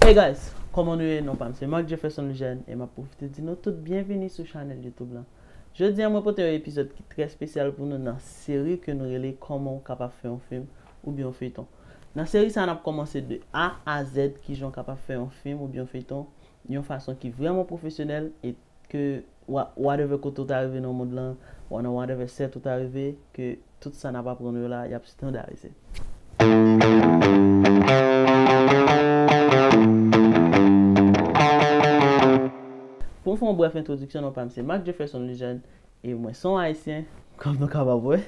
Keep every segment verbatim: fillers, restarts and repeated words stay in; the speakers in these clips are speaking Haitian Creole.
Hey guys, kòman nou ye? Non pa m se Mark Jefferson Lejeune e m ap pwofite di nou tout byenvini sou chanèl YouTube lan. Jodi a mwen pote yon epizòd ki trè espesyal pou nou nan seri ke nou rele Kòman w kapab fè yon fim oubyen yon feyton. Nan seri sa a n ap kòmanse de A a Z kijan w kapab fè yon fim oubyen yon feyton yon fason ki vrèman pwofesyonèl e ke whatever kote w ta rive nan mond lan, nan whatever set ou ta rive, ke tout sa n ap aprann yo la, y ap estandarize. Pou m fè yon brèf entwodiksyon, non pa m se Mark Jefferson Lejeune e mwen se yon Ayisyen, kòm nou kapab wè.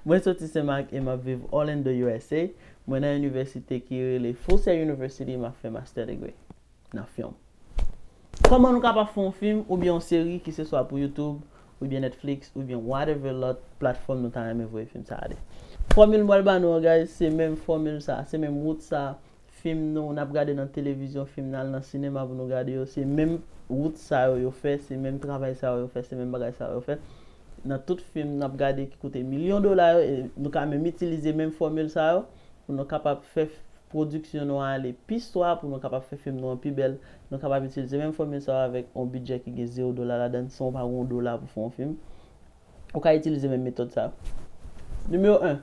Mwen soti Senmak e m ap viv Orlando, U S A. Mwen nan inivèsite ki rele Full Sail University, m ap fè master degree nan film. Kòman nou kapab fè yon fim oubyen yon seri, ki se swa pou YouTube, oubyen Netflix, oubyen whatever lòt platfòm nou ta renmen voye fim sa ale? Fòmil m pral ba nou an, guys, se menm fòmil sa, se menm wout sa, fim nou, n ap gade nan televizyon, fim n al nan sinema pou nou gade yo, se menm wout sa yo yo fè, se menm travay sa yo yo fè, se menm bagay sa yo yo fè. Nan tout fim n ap gade ki koute milyon dola yo, e nou ka menm itilize menm fòmil sa yo pou nou kapab fè pwodiksyon nou ale pi swa, pou nou kapab fè fim nou an pi bèl. Nou kapab itilize menm fòmil sa yo avèk yon bidjè ki gen zewo dola ladan, san w pa gen yon dola pou fè yon fim. Ou ka itilize menm metòd sa yo. Nimewo en,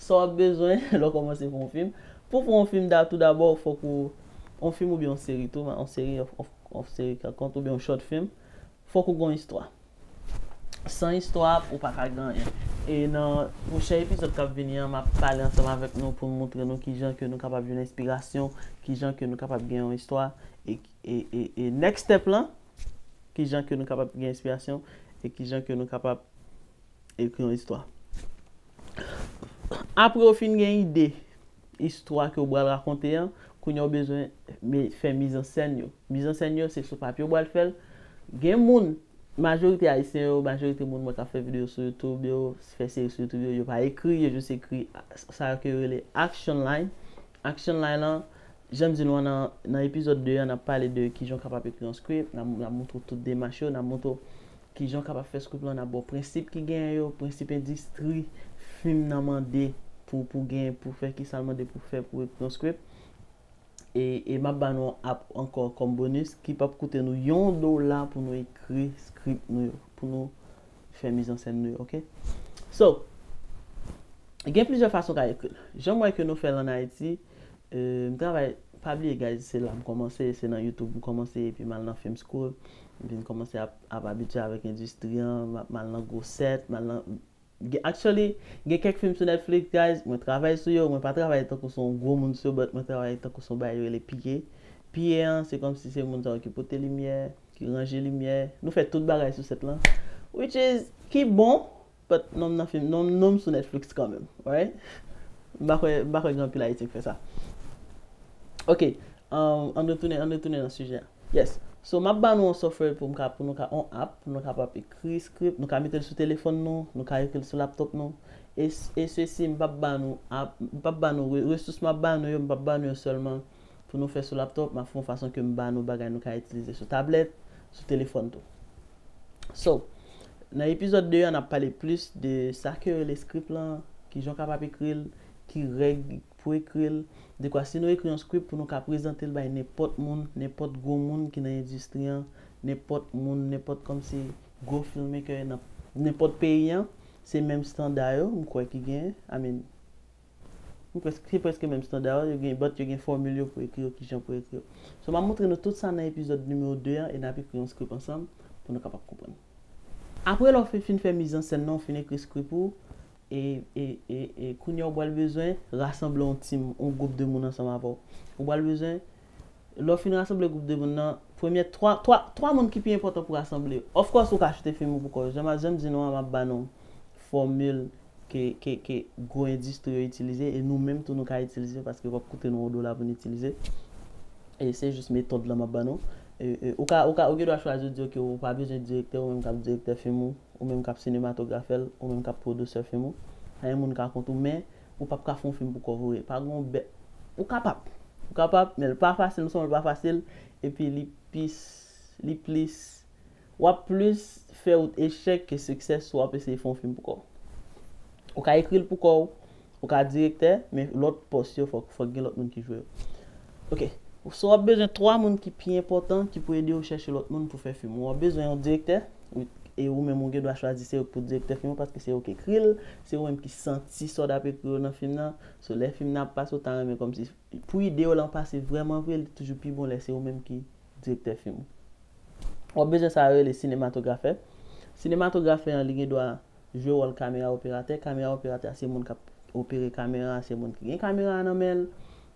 sa w ap bezwen lè w kòmanse fè yon fim. Pou fè yon fim, da, tou dabò, fòk ou, yon fim oubyen yon seri tou, yon seri, yon, yon, yon seri kèlkonk, oubyen yon short film, fòk ou gen yon istwa. San istwa, ou pa ka gen anyen. E nan pwochen epizòd k ap vini an, m ap pale ansanm avèk nou pou m montre nou kijan ke nou kapab jwenn enspirasyon, kijan ke nou kapab gen yon istwa, e, e, e, e next step lan, kijan ke nou kapab gen enspirasyon, e kijan ke nou kapab ekri yon istwa. Apre w fin gen ide istwa ke w pral rakonte an, kounye a w bezwen me-, fè mizansèn yo. Mizansèn yo, se sou papye w pral fè l. Gen moun, majorite ayisyen yo, majorite moun mwen k ap fè videyo sou YouTube yo, fè seri sou YouTube yo, yo pa ekri, yo jis ekri sa ke yo rele action line. Action line lan, jan m di nou an nan, nan epizòd de an, n ap pale de kijan w kapab ekri yon script, n ap, n ap montre w tout demach yo, n ap montre w kijan w kapab fè script lan, n ap ba w prensip ki genyen yo, prensip endistri fim nan mande pou, pou genyen, pou fè kisa l mande pou fè pou ekri yon script. E, e m ap ba nou yon app ankò kòm bonis ki p ap koute nou yon dola pou nou ekri script nou yo, pou nou fè mizansèn nou yo, oke? So, gen plizyè fason w ka ekri l. Jan m wè ke nou fè l ann Ayiti, e, m travay, pa bliye, guys, se la m kòmanse, se nan YouTube m kòmanse, epi m al nan film school, m vin kòmanse ap, ap abitye avèk endistri an, m ap, m al nan gwo set, m al nan, gen, actually, gen kèk fim sou Netflix, guys, mwen travay sou yo, mwen pa travay tankou se yon gwo moun sou yo, but mwen travay tankou se yon bagay yo rele piye. Piye an, se kòmsi se moun sa yo ki pote limyè, ki ranje limyè. Nou fè tout bagay sou set lan. Which is, ki bon, but non m nan fim, non, non m sou Netflix kanmenm, right? M pa kwè, m pa kwè gen anpil Ayisyen ki fè sa. Ok, um, ann retounen, ann retounen nan sijè a. Yes. So, m ap ba nou yon software pou m ka, pou nou ka, yon app, pou nou kapab ekri script, nou ka mete l sou telefòn nou, nou ka ekri l sou laptop nou. E, e sesi, m p ap ba nou app, m p ap ba nou re-, resous m ap ba nou yo, m p ap ba nou yo sèlman pou nou fè sou laptop, m ap fè yon fason ke m ba nou bagay nou ka itilize sou tablèt, sou telefòn tou. So, nan epizòd de an, n ap pale plis de sa ke yo rele script lan, kijan w kapab ekri l, ki règ pou ekri l. Dekwa, si nou ekri yon script pou nou ka prezante l bay nenpòt moun, nenpòt gwo moun ki nan endistri an, nenpòt moun, nenpòt kòmsi gwo filmmaker nan nenpòt peyi an, se menm estanda yo, m kwè ki gen, I mean, m kwè se prèske menm estanda yo, yo gen, but yo gen fòmil yo pou ekri yo, kijan pou ekri yo. So, m ap montre nou tout sa nan epizòd nimewo de an, e n ap ekri yon script ansanm pou nou kapab konprann. Apre lè w fin, fin fè mizansèn nan, w fin ekri script ou, e, e, e, e kounye a w pral bezwen rasanble yon team, yon gwoup de moun ansanm avè w. Ou pral bezwen, lè w fin rasanble gwoup de moun nan, premye twa, twa, twa moun ki pi enpòtan pou rasanble yo. Of course, ou ka achte fim ou pou kò w. Jan m, jan m di nou an, m ap ba nou fòmil ke, ke, ke gwo endistri yo itilize, e nou menm tou nou ka itilize, paske w ap koute nou yon dola pou n itilize. E se jis metòd lan m ap ba nou. E, e, ou ka, ou ka, ou gen dwa chwazi, ou di, ok, ou pa bezwen direktè, ou menm k ap direktè fim ou, ou menm k ap sinematografè l, ou menm k ap pwodisè fim ou. Pa gen moun ka kont ou, men ou p ap ka fè yon fim pou kò w vre. Pa gen yon bè-, ou kapab. Ou kapab, men l pa fasil, non sèlman l pa fasil, epi li pis, li plis, w ap plis fè wout echèk ke siksè si w ap eseye fè yon fim pou kò w. Ou ka ekri l pou kò w, ou ka direktè, men lòt pòs yo, fòk, fòk gen lòt moun ki jwe yo. Ok. So, w ap bezwen twa moun ki pi enpòtan ki pou ede w chèche lòt moun pou fè fim ou. W ap bezwen yon direktè, e ou menm ou gen dwa chwazi se yo k pou direktè fim ou, paske se yo k ekri l, se yo menm ki santi sa w t ap ekri yo nan fim nan. So, lè fim nan ap pase, ou ta renmen kòmsi, pou ide yo lan pase vrèman vre, li toujou pi bon lè se ou menm ki direktè fim ou. W ap bezwen sa yo rele sinematografè. Sinematografè an, li gen dwa jwe wòl kamera operatè. Kamera operatè a se moun k ap opere kamera a, se moun ki gen kamera a nan men l,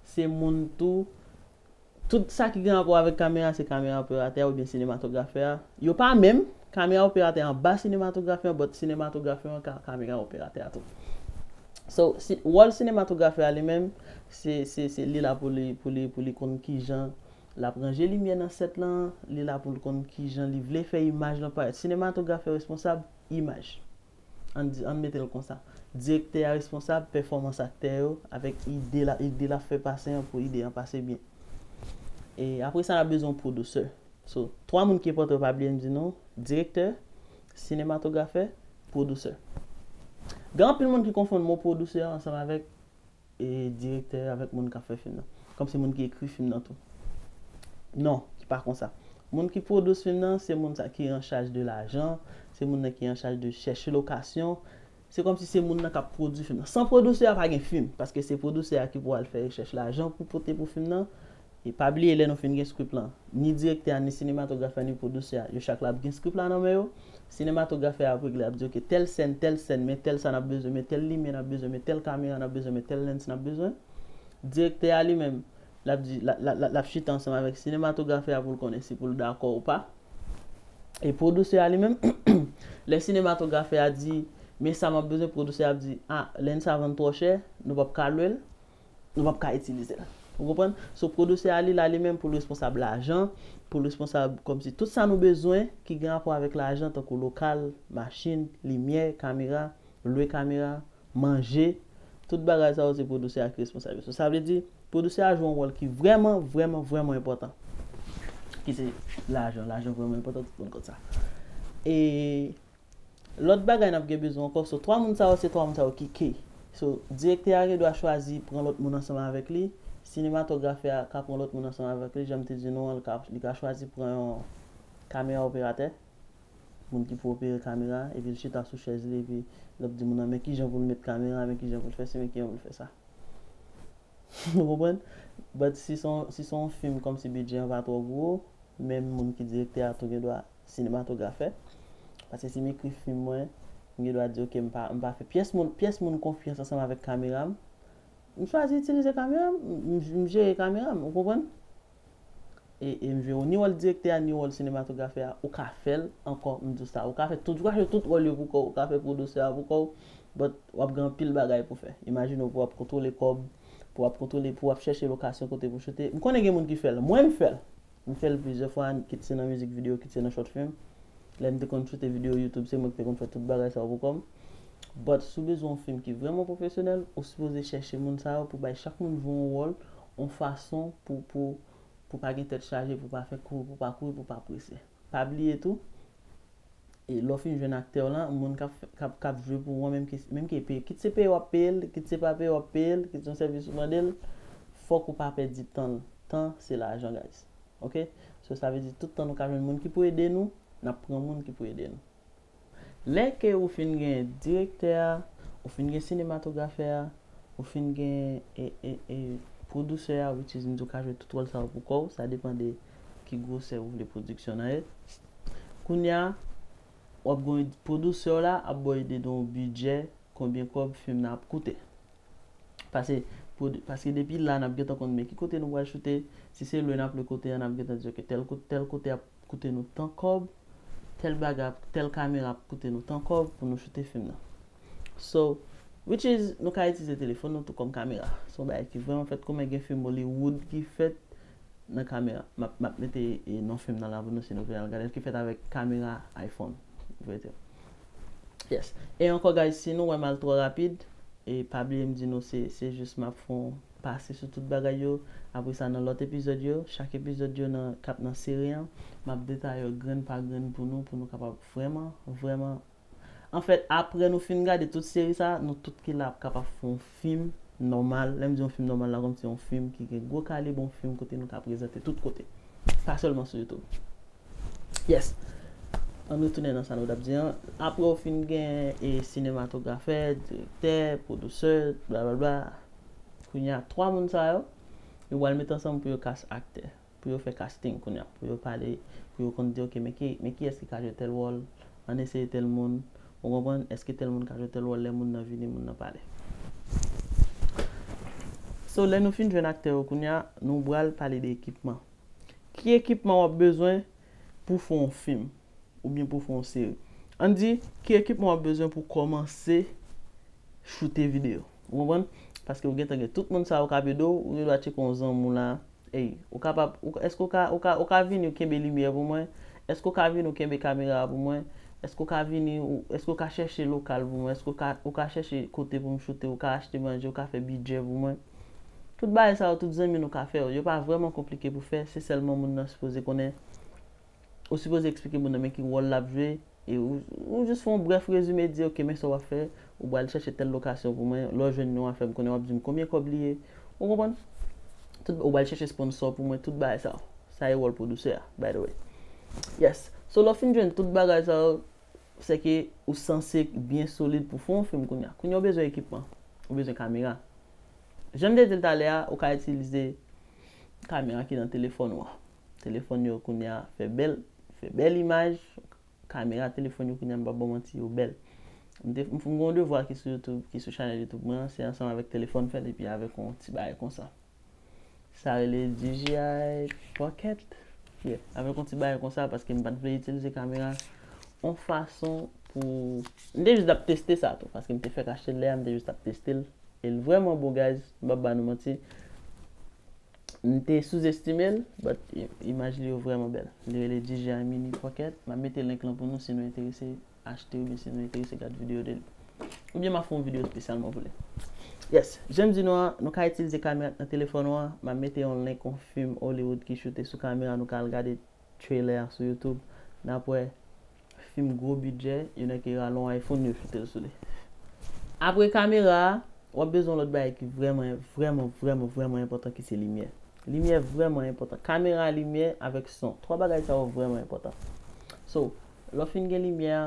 se moun tou, tout sa ki gen rapò avèk kamera, se kamera operatè a oubyen sinematografè a. Yo pa menm, kamera operatè a anba sinematografè an, but sinematografè an ka kamera operatè a tou. So, si, wòl sinematografè a li menm, se, se, se li la pou li, pou li, pou li konn kijan l ap ranje limyè nan sèt lan, li la pou l konn kijan li vle fè imaj lan parèt. Sinematografè responsab imaj. Ann di, ann mete l konsa. Direktè a responsab pèfòmans aktè yo avèk ide la, ide l ap fè pase an pou ide an pase byen. E apre sa, n ap bezwen yon pwodisè. So, twa moun ki enpòtan yo, pa bliye m di nou, direktè, sinematografè, pwodisè. Gen anpil moun ki konfonn mo pwodisè ansanm avèk e direktè, avèk moun k ap fè fim nan. Kòmsi moun ki ekri fim nan tou. Non, ki pa konsa. Moun ki pwodui fim nan, se moun sa ki an chaj de lajan, se moun nan ki an chaj de chèche lokasyon. Se kòmsi se moun nan k ap pwodui fim nan. San pwodisè a, pa gen fim, paske se pwodisè a ki pou al fè rechèch lajan pou pote pou fim nan. E pa bliye, lè nou fin gen script lan, ni direktè a, ni sinematografè a, ni pwodisè a, yo chak la ap gen script la nan men yo. Sinematografè a ap regle, ap di, "Ok, tèl sèn, tèl sèn, men tèl sa n ap bezwen, men tèl limyè n ap bezwen, men tèl kamera n ap bezwen, men tèl lens n ap bezwen." Direktè a li menm, l ap di, l a- l a- l a- l ap chita ansanm avèk sinematografè a pou l konnen si pou l dakò ou pa. E pwodisè a li menm, lè sinematografè a di, "Men sa m ap bezwen," pwodisè a ap di, "A, lens sa vann twò chè, nou p ap ka lwe l, nou p ap ka itilize l." Ou konprann? So, pwodisè a li la li menm pou l responsab lajan, pou l responsab kòmsi tout sa nou bezwen ki gen rapò avèk lajan, tankou lokal, machin, limyè, kamera, lwe kamera, manje, tout bagay sa yo se pwodisè a ki responsab yo. So, sa vle di, pwodisè a jwe yon wòl ki vrèman, vrèman, vrèman enpòtan. Ki se lajan. Lajan vrèman enpòtan, tout moun konn sa. E lòt bagay n ap gen bezwen ankò, so, twa moun sa yo, se twa moun sa yo ki key. So, direktè a gen dwa chwazi pran lòt moun ansanm avèk li, sinematografè a ka pran lòt moun ansanm avèk li, jan m te di nou an, li ka, li ka chwazi pran yon kamera operatè, moun ki pou opere kamera, epi l chita sou chèz li, epi l ap di moun nan, "Men kijan pou l met kamera, men kijan pou l fè si, men kijan pou l fè sa." Ou konprann? But si se yon, si se yon fim kòmsi bidjè an pa twò gwo, menm moun ki direktè a tou gen dwa sinematografè. Paske si m ekri fim mwen, m gen dwa di, "Ok, m pa, m pa fè pyès moun, pyès moun konfyans ansanm avèk kamera m." M chwazi itilize kamera m, m, m jere kamera m, ou konprann? E, e m jwe ni wòl direktè a, ni wòl sinematografè a, ou ka fè l ankò, m di w sa. Ou ka fè tout, ou ka fè tout wòl yo pou kò w, ou ka fè pwodisè a pou kò w, but w ap gen anpil bagay pou fè. Imajine w pou w ap kontwole kòb, pou w ap kontwole, pou w ap chèche lokasyon kote pou choute. M konnen gen moun ki fè l, mwen m fè l. M fè l plizyè fwa, kit se nan mizik videyo, kit se nan short film. Lè m te konn choute videyo YouTube, se mwen ki te konn fè tout bagay sa yo pou kò m. But si w bezwen yon fim ki vrèman pwofesyonèl, ou sipoze chèche moun sa yo pou bay chak moun jwe yon wòl, yon fason pou, pou, pou pa gen tèt chaje, pou pa fè kou, pou pa kouri, pou pa prese. Pa bliye tou, e lè w fin jwenn aktè w lan, moun k ap, k ap, k ap jwe pou ou an, menm ke, menm ke peye, kit se peye w ap peye l, kit se pa peye w ap peye l, kit se yon sèvis ou mande l, fòk ou pa pèdi tan l. Tan, se lajan, guys. Ok? So, sa vle di tout tan nou ka jwenn moun ki pou ede nou, n ap pran moun ki pou ede nou. Lè ke ou fin gen direktè a, ou fin gen sinematografè a, ou fin gen, e, e, e, pwodisè a, which is, m di w ka jwe tout wòl sa yo pou kò w, sa depann de ki gwosè ou vle pwodiksyon nan ye. Kounye a, w ap gen pwodisè w la ap ba w ide de yon bidjè, konbyen kòb fim nan ap koute. Paske, pwod-, paske depi la, n ap gentan konn men ki kote nou pral choute. Si se lwe n ap lwe kote a, n ap gentan di, "Ok, tèl ko-, tèl kote ap koute nou tan kòb, tèl bagay, tèl kamera ap koute nou tan kòb pou nou choute fim nan." So, which is, nou ka itilize telefòn nou tou kòm kamera. Se yon bagay ki vrèman fèt kòm gen fim Hollywood ki fèt nan kamera. M ap, m ap mete, e, non fim nan la pou nou si nou vle al gade l, ki fèt avèk kamera iPhone. Vre te. Yes. E ankò, guys, si nou wè m al twò rapid, e pa bliye m di nou se, se jis m ap fè yon pase sou tout bagay yo. Apre sa, nan lòt epizòd yo, chak epizòd yo nan, k ap nan seri an, m ap detaye yo grenn pa grenn pou nou, pou nou kapab vrèman, vrèman. Anfèt, apre nou fin gade tout seri sa, nou tout ki la ap kapab fè yon fim nòmal. Lè m di yon fim nòmal la, kòmsi yon fim ki gen gwo kalib, yon fim kote nou ka prezante tout kote. Pa sèlman sou YouTube. Yes. Ann retounen nan sa nou t ap di an. Apre w fin gen e sinematografè, direktè, pwodisè, blablabla. Kounye a, twa moun sa yo, yo pral met ansanm pou yo kas aktè, pou yo fè casting kounye a, pou yo pale, pou yo konn di, ok, men ki, men kiyès ki ka jwe tèl wòl, ann eseye tèl moun, ou konprann, èske tèl moun ka jwe tèl wòl, lè moun nan vini, moun nan pale. So, lè nou fin jwenn aktè yo kounye a, nou pral pale de ekipman. Ki ekipman w ap bezwen pou fè yon fim? Oubyen pou fè yon seri. Ann di, ki ekipman w ap bezwen pou kòmanse choute videyo? Ou konprann? Paske ou gentan gen tout moun sa yo k ap ede w, ou gen dwa tcheke yon zanmi w la. Ey, ou kapab, ou, èske ou ka, ou ka, ou ka vini ou kenbe limyè pou mwen? Èske ou ka vini ou kenbe kamera a pou mwen? Èske ou ka vini, ou, èske ou ka chèche lokal pou mwen? Èske ou ka, ou ka chèche kote pou m choute? Ou ka achte manje, ou ka fè bidjè pou mwen? Tout bagay sa yo, tout zanmi nou ka fè yo. Yo pa vrèman konplike pou fè, se sèlman moun nan sipoze konnen. Ou sipoze eksplike moun nan men ki wòl l ap jwe, e ou, ou jis fè yon brèf rezime, di, ok, men sa w ap fè, ou pral chèche tèl lokasyon pou mwen, lè w jwenn li w a fè m konnen, w ap di m konbyen kòb li ye, ou konprann? Tout, ou pral chèche sponsò pou mwen, tout bagay sa yo. Sa e wòl pwodisè a, by the way. Yes. So, lè w fin jwenn tout bagay sa yo, se ke ou sanse byen solid pou fè yon fim kounye a. Kounye a, ou bezwen ekipman, ou bezwen kamera. Jan m te di l talè a, ou ka itilize kamera ki nan telefòn ou an. Telefòn yo kounye a fè bèl, fè bèl imaj. Kamera telefòn yo kounye a, m p ap ba w manti, yo bèl. M te, m, m gen yon devwa ki sou YouTube, ki sou chanèl YouTube mwen an, se ansanm avèk telefòn m fè l epi avèk yon ti bagay konsa. Sa rele D J I Pocket. Yeah, avèk yon ti bagay konsa, paske m pa t vle itilize kamera yon fason pou, m te jis t ap teste sa tou, paske m te fèk achte l lè a, m te jis t ap teste l. E l vrèman bon, guys, m p ap ba nou manti. M te souzestime l, but i-, imaj li yo vrèman bèl. Li rele D J I Mini Pocket. M ap mete link lan pou nou si nou enterese achte oubyen si nou enterese gad videyo de li. Oubyen m ap fè yon videyo espesyalman pou li. Yes, jan m di nou an, nou ka itilize kamera nan telefòn ou an. M ap mete yon link yon fim Hollywood ki choute sou kamera, nou ka al gade trailer a sou YouTube. N ap wè fim gwo bidjè, yo nèk e rale yon iPhone, yo choute l sou li. Apre kamera a, w ap bezwen yon lòt bagay ki vrèman, vrèman, vrèman, vrèman enpòtan, ki se limyè. Limyè vrèman enpòtan. Kamera, limyè avèk son. Twa bagay sa yo vrèman enpòtan. So, lè w fin gen limyè a,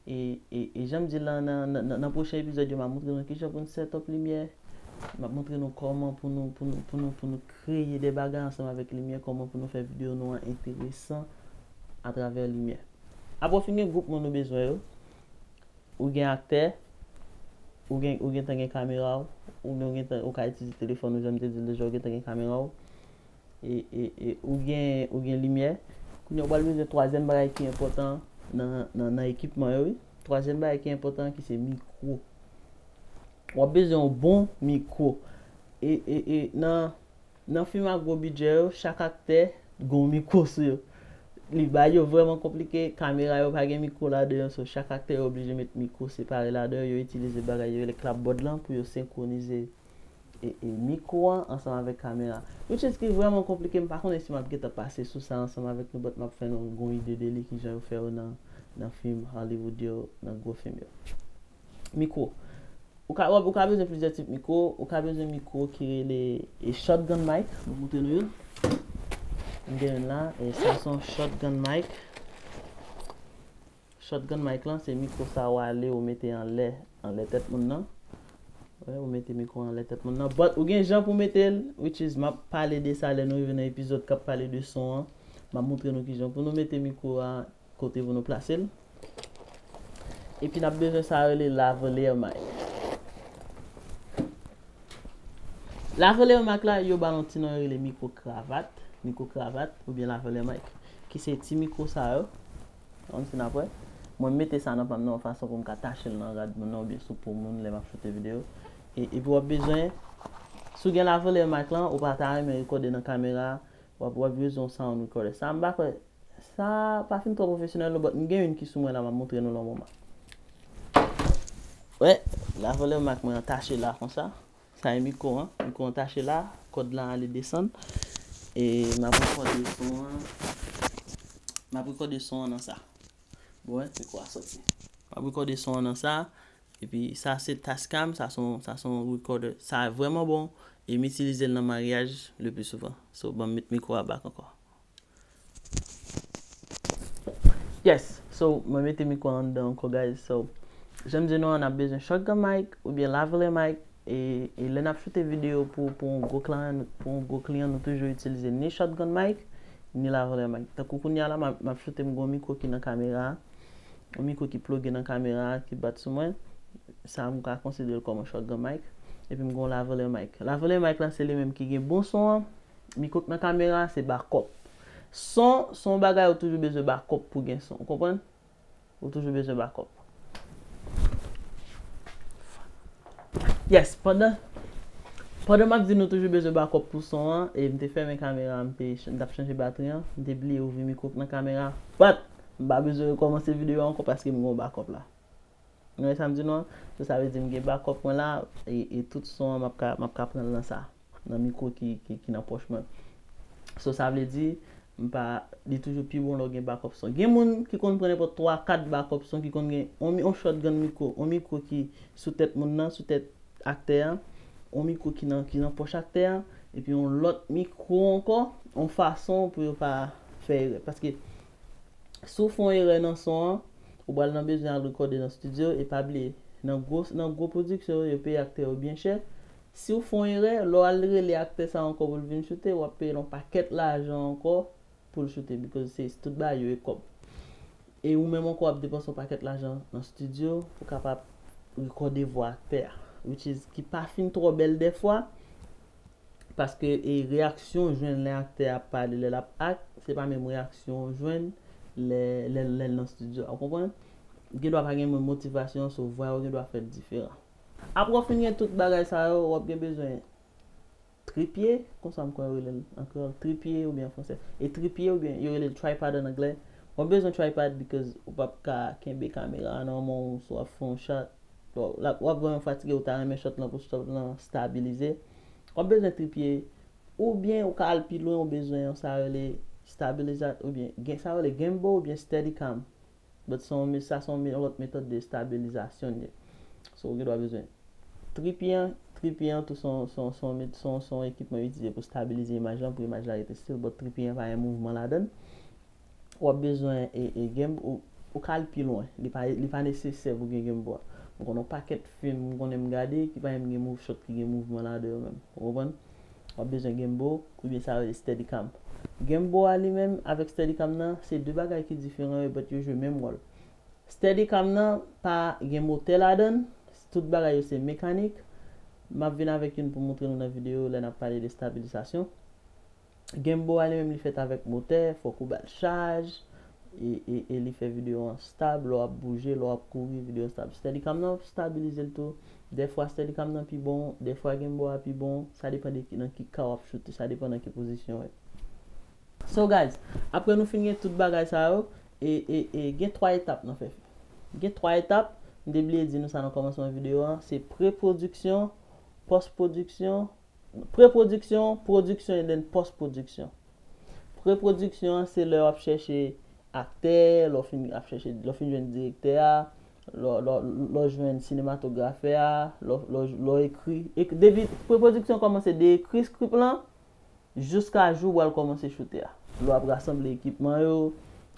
e, e, e jan m di l lan, nan, nan, nan, nan pwochen epizòd yo, m ap montre nou kijan pou n set up limyè. M ap montre nou kòman pou nou, pou nou, pou nou, pou nou kreye de bagay ansanm avèk limyè, kòman pou nou fè videyo nou an enteresan atravè limyè. Apre w fin gen gwoup moun ou bezwen yo, ou gen aktè, ou gen, ou gentan gen kamera w, oubyen ou gentan, ou ka itilize telefòn ou, jan m te di l deja, ou gentan gen kamera w, e, e, e ou gen, ou gen limyè. Kounye a, ou pral bezwen twazyèm bagay ki enpòtan nan, nan, nan ekipman yo, wi. Twazyèm bagay ki enpòtan ki se mikwo. W ap bezwen yon bon mikwo. E, e, e nan, nan fim a gwo bidjè yo, chak aktè gen yon mikwo sou yo. Li, bagay yo vrèman konplike, kamera yo pa gen mikwo ladan yo, so chak aktè yo oblije met mikwo separe ladan yo, yo itilize bagay yo rele clapboard lan pou yo senkwonize e, e mikwo an ansanm avèk kamera. Which is ki vrèman konplike, m pa konnen si m ap gentan pase sou sa ansanm avèk nou, but m ap fè nou gon ide de li, kijan yo fè yo nan, nan fim Hollywood yo, nan gwo fim yo. Mikwo. Ou ka, ou ka bezwen plizyè tip mikwo. Ou ka bezwen mikwo ki rele e shotgun mic. Mwen montre nou youn. M gen youn la. E sa se yon shotgun mic. Shotgun mic lan, se mikwo sa ou ale, ou mete anlè, anlè tèt moun nan. Wè, ou mete mikwo anlè tèt moun nan. But ou gen jan pou mete l, which is, m ap pale de sa lè nou rive nan epizòd k ap pale de son an. M ap montre nou kijan pou nou mete mikwo a kote pou nou plase l. Epi n ap bezwen sa rele lavalier mic. Lavalier mic la, yo ba l yon ti non, yo rele mikwo kravat, mikwo kravat, oubyen lavalier mic, ki se ti mikwo sa yo. Ann si n ap wè. Mwen mete sa nan pa m nan yon fason pou m ka tache l nan rad moun nan oubyen sou po moun lè m ap choute videyo. E, epi w ap bezwen, si w gen lavalier mic lan, ou pa ta renmen rekòde nan kamera, w ap, w ap bezwen yon sound recorder. Sa m pa kwè, sa pa fin twò pwofesyonèl non, but m gen youn ki sou mwen la, m ap montre nou lan moman. Wè, lavalier mic mwen an tache la konsa. Sa e mikwo an. Mikwo an tache la, kòd lan ale desann. E m ap rekòde son an. M ap rekòde son an nan sa. Bon, wè, mikwo a sòti. M ap rekòde son an nan sa. Epi sa se Tascam, sa se yon, sa se yon recorder. Sa vrèman bon, e m itilize l nan maryaj le pli souvan. So, ban m met mikwo a back ankò. Yes, so, mwen mete mikwo a anndan ankò, guys. So, jan m di nou an, n ap bezwen shotgun mic oubyen lavalier mic. E, e lè n ap choute videyo pou, pou yon gwo kliyan, pou yon gwo kliyan, nou toujou itilize ni shotgun mic, ni lavalier mic. Tankou kounye a la, m ap, m ap choute, m gen yon mikwo ki nan kamera a. Yon mikwo ki ploge nan kamera a, ki bat sou mwen. Sa, m ka konsidere l kòm yon shotgun mic. Epi m gen yon lavalier mic. Lavalier mic la, se li menm ki gen bon son an. Mikwo k nan kamera a, se backup. Son, se yon bagay ou toujou bezwen backup pou gen son. Ou konprann? Ou toujou bezwen backup. Yes, pandan, pandan m ap di nou toujou bezwen backup pou son an, e m te fèmen kamera a, m te ch-, m t ap chanje batri an, m te bliye ouvri mikwo k nan kamera a. But, m pa bezwen rekòmanse videyo a ankò paske m gen yon backup la. Nou wè sa m di nou an? So, sa vle di m gen backup mwen la, e, e tout son an m ap ka, m ap ka pran l nan sa, nan mikwo ki, ki, ki nan pòch mwen. So, sa vle di, m pa, li toujou pi bon lè w gen backup son. Gen moun ki konn pran nenpòt twa, kat backup son, ki konn gen yon mi-, yon shotgun mikwo, yon mikwo ki sou tèt moun nan, sou tèt aktè a, yon mikwo ki nan, ki nan pòch aktè a, epi yon lòt mikwo ankò, yon fason pou yo pa fè erè. Paske si w fè yon erè nan son an, ou pral nan bezwen al rekòde nan estidyo, e pa bliye, nan gwo, nan gwo pwodiksyon yo, yo peye aktè yo byen chè. Si w fè yon erè, lè w al rele aktè sa ankò pou l vin choute, w ap peye l yon pakèt lajan ankò pou l choute, because se tout bagay yo e kòb. E ou menm ankò w ap depanse yon pakèt lajan nan estidyo pou kapab rekòde vwa aktè a, which is ki pa fin twò bèl dèfwa, paske e reyaksyon w jwenn lè aktè a ap pale, lè l ap act, se pa menm reyaksyon w jwenn lè, lè, lè l nan estidyo a. Ou konprann? Gen dwa pa gen menm motivasyon, so vwa yo gen dwa fèt diferan. Apre w fin gen tout bagay sa yo, w ap gen bezwen tripye, konsa m kwè yo rele l an kreyòl, tripye oubyen an fransè. E tripye oubyen yo rele l tripod an anglè. W ap bezwen tripod because ou p ap ka kenbe kamera a nan men w si w ap fè yon shot. Bon, l ap, w ap vrèman fatige, ou ta renmen shot lan pou shot lan stabilize. W ap bezwen tripye, oubyen ou ka al pi lwen, ou bezwen yon sa rele stabilizat, oubyen gen sa rele gimbal oubyen steadicam. But se yon me-, sa se yon me-, yon lòt metòd de estabilizasyon l ye. So, ou gen dwa bezwen tripye an, tripye an tou se yon, se yon, se yon met-, se yon, se yon ekipman yo itilize pou stabilize imaj lan, pou imaj la rete still, but tripye an pa gen mouvman ladan l. W ap bezwen e, e gimbal, ou, ou ka al pi lwen. Li pa, li pa nesesè pou gen gimbal. M konnen yon pakèt fim m konnen m gade ki pa menm gen mouv-, shot ki gen mouvman ladan yo menm. Ou konprann? W ap bezwen gimbal oubyen sa yo rele steadicam. Gimbal a li menm avèk steadicam nan, se de bagay ki diferan yo, but yo jwe menm wòl. Steadicam nan pa gen motè ladan l, tout bagay yo se mekanik. M ap vin avèk youn pou montre nou nan videyo lè n ap pale de estabilizasyon. Gimbal a li menm li fèt avèk motè, fòk ou ba l chaj, e, e, e li fè videyo an stab, lè w ap bouje, lè w ap kouri, videyo an stab. Steadicam nan stabilize l tou. Dèfwa Steadicam nan pi bon, dèfwa gimbal a pi bon, sa depann de ki, nan ki ka w ap choute, sa depann nan ki pozisyon w ye. So guys, apre nou fin gen tout bagay sa yo, e, e, e gen twa etap nan fè fim. Gen twa etap, m te bliye di nou sa nan kòmansman videyo an, se prepwodiksyon, pòspwodiksyon, prepwodiksyon, pwodiksyon and then pòspwodiksyon. Prepwodiksyon an se lè w ap chèche aktè, lè w fin ap chèche, lè w fin jwenn direktè a, lè w, lè w, lè w jwenn sinematografè a, lè w, lè w, lè w ekri. Ek-, depi prepwodiksyon kòmanse de ekri script lan, jiska jou w pral kòmanse choute a. Lè w ap rasanble ekipman yo,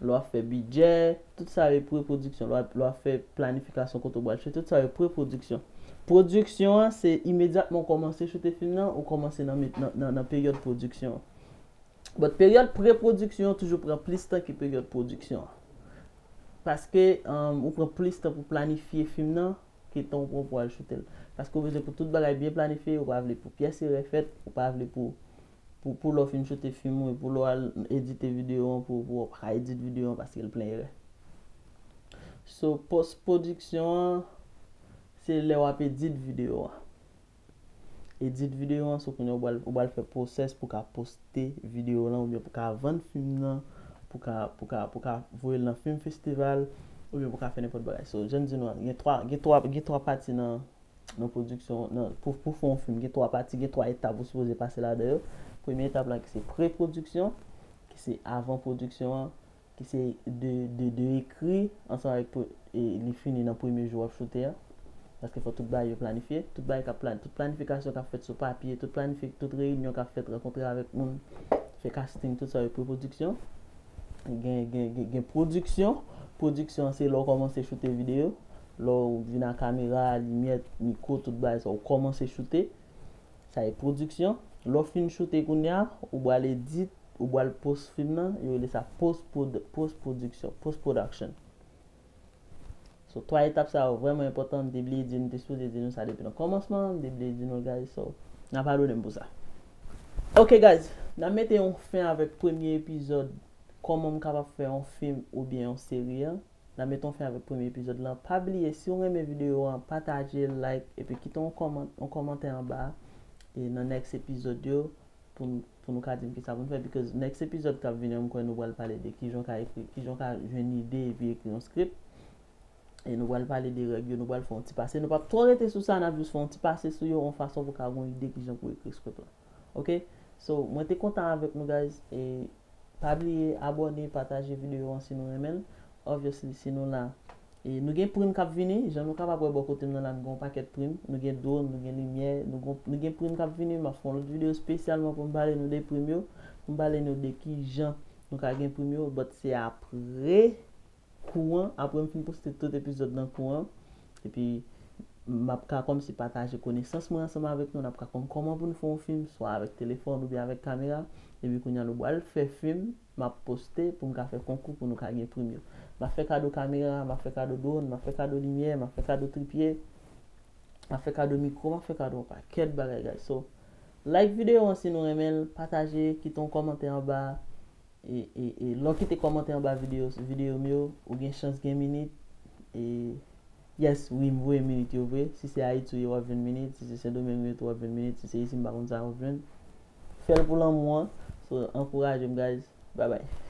lè w ap fè bidjè, tout sa yo prepwodiksyon. Lè w ap, lè w ap fè planifikasyon kote w pral choute, tout sa yo prepwodiksyon. Pwodiksyon an, se imedyatman w kòmanse choute fim nan, ou kòmanse nan, met- nan, nan, nan peryòd pwodiksyon an. But peryòd prepwodiksyon an toujou pran plis tan ke peryòd pwodiksyon an. Paske, um, ou pran plis tan pou planifye fim nan ke tan ou pran pou al choute l. Paske ou bezwen pou tout bagay byen planifye, ou pa vle pou pyès erè fèt, ou pa vle pou, pou, pou lè w fin choute fim ou, e pou lè w al edite videyo an, pou, pou w pa ka edit videyo an paske l plen erè. So, pòspwodiksyon an, se lè w ap edit videyo an. Edit videyo an, so kounye a ou pral, ou pral fè pwosès pou ka poste videyo lan, oubyen pou ka vann fim nan, pou ka, pou ka, pou ka voye l nan fim festival, oubyen pou ka fè nenpòt bagay. So, jan m di nou an, gen twa, gen twa, gen twa pati nan, nan pwodiksyon, nan, pou, pou fè yon fim, gen twa pati, gen twa etap ou sipoze pase ladan yo. Premye etap la ki se prepwodiksyon, ki se avan pwodiksyon an, ki se de, de, de ekri ansanm avèk pou, e, li fini nan premye jou w ap choute a. Paske fò tout bagay yo planifye, tout bagay k ap plan, tout planifikasyon k ap fèt sou papye, tout planifi, tout reyinyon k ap fèt, rankontre avèk moun, fè casting, tout sa yo prepwodiksyon. Gen, gen, gen, gen pwodiksyon. Pwodiksyon se lè w kòmanse choute videyo. Lè w vin ak kamera, limyè, mikwo, tout bagay sa, w kòmanse choute. Sa e pwodiksyon. Lè w fin choute kounye a, ou pral edit, ou pral post fim nan, yo rele sa post, post pwodiksyon, post production. So, twa etap sa yo vrèman enpòtan, m te bliye di, m te sipoze di nou sa depi nan kòmansman, m te bliye di nou, guys, so, n a padone m pou sa. Ok, guys, n a mete yon fen avèk premye epizòd, kòman m kapab fè yon fim oubyen yon seri an. N a mete yon fen avèk premye epizòd lan. Pa bliye, si w renmen videyo an, pataje, like, epi kite yon kòman, yon kòmantè anba, e nan next epizòd yo, pou n, pou nou ka di m kisa pou n fè, because next epizòd k ap vini an, m kwè nou pral pale de kijan w ka ekri, kijan w ka jwenn ide epi ekri yon script. E nou pral pale de règ yo, nou pral fè yon ti pase. Nou p ap twò rete sou sa, n ap jis fè yon ti pase sou yo, yon fason pou w ka gen yon ide kijan pou w ekri script lan. Ok? So, mwen te kontan avèk nou, guys. E pa bliye abòne, pataje videyo an si nou renmen l. Obviously, si nou la, e nou gen prim k ap vini, jan nou kapab wè bò kote m nan la, nou gen yon pakèt prim. Nou gen drone, nou gen limyè, nou gen, nou gen prim k ap vini. M ap fè yon lòt videyo espesyalman pou m pale nou de prim yo, pou m pale nou de kijan nou ka gen prim yo, but se apre kou an, apre m fin poste tout epizòd nan kou an. Epi, m ap ka kòmsi pataje konesans mwen ansanm avèk nou, n ap ka konn kòman pou n fè yon fim, swa avèk telefòn oubyen avèk kamera. Epi kounye a nou pral fè fim, m ap poste pou m ka fè konkou pou nou ka gen prim yo. M ap fè kado kamera, m ap fè kado drone, m ap fè kado limyè, m ap fè kado tripye, m ap fè kado mikwo, m ap fè kado yon pakèt bagay, guys. So, like videyo an si nou renmen l, pataje, kite yon kòmantè anba. E, e, e lè w kite kòmantè anba videyo, videyo m yo, ou gen chans gen minit. E, yes, wi, m voye minit yo vre. Si se Ayiti w ye, w ap jwenn minit. Si se Sendomeng w ye tou, w ap jwenn minit. Si se isit, m pa konn sa w ap jwenn. Fè l pou lanmou an. So, ankouraje m, guys. Bye bye.